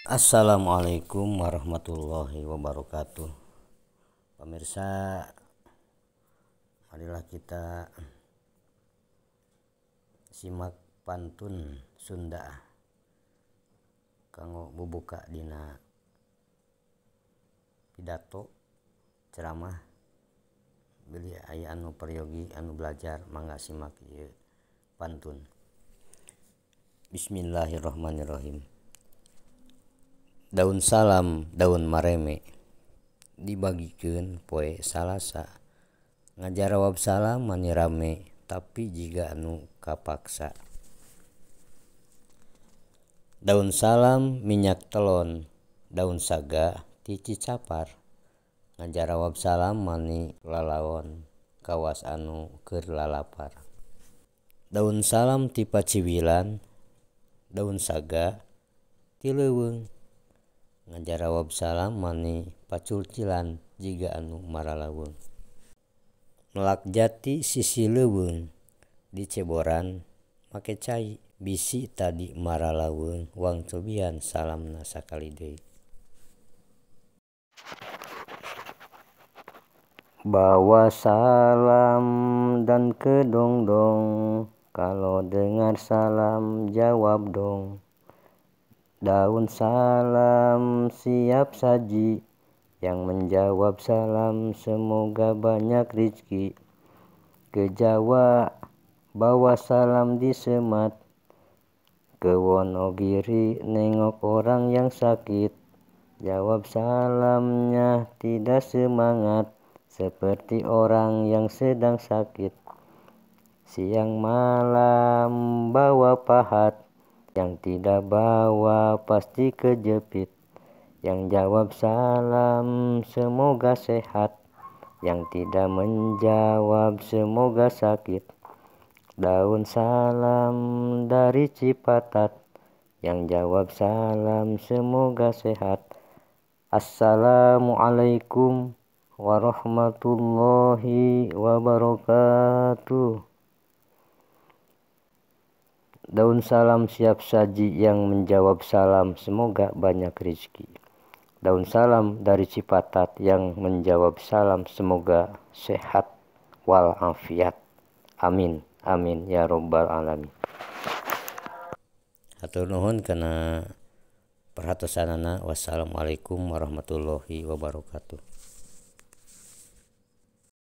Assalamualaikum warahmatullahi wabarakatuh. Pemirsa, marilah kita simak pantun Sunda kanggo bubuka dina pidato ceramah. Bilih aya anu peryogi anu belajar, mangga simak ieu pantun. Bismillahirrahmanirrahim. Daun salam daun mareme dibagikeun poe Salasa, ngajarawab salam mani rame tapi jiga anu kapaksa. Daun salam minyak telon, daun saga ti Cicapar, ngajarawab salam mani lalaon kawas anu keur lalapar. Daun salam ti Paciwilan, daun saga ti leuweung, ngajarawab salam mani paculcilan jiga anu maralaweung. Melak jati sisi leuweung diceboran make cai, bisi tadi maralaweung wang cobian salamna sakali deui. Bawa salam dan kedongdong, kalau dengar salam jawab dong. Daun salam siap saji, yang menjawab salam semoga banyak rezeki. Ke Jawa bawa salam di Semat, ke Wonogiri nengok orang yang sakit. Jawab salamnya tidak semangat, seperti orang yang sedang sakit. Siang malam bawa pahat, yang tidak bawa pasti kejepit. Yang jawab salam semoga sehat, yang tidak menjawab semoga sakit. Daun salam dari Cipatat, yang jawab salam semoga sehat. Assalamualaikum warahmatullahi wabarakatuh. Daun salam siap saji, yang menjawab salam semoga banyak rezeki. Daun salam dari Cipatat, yang menjawab salam semoga sehat walafiat. Amin amin ya robbal alamin. Hatur nuhun kana perhatosanana. Wassalamualaikum warahmatullahi wabarakatuh.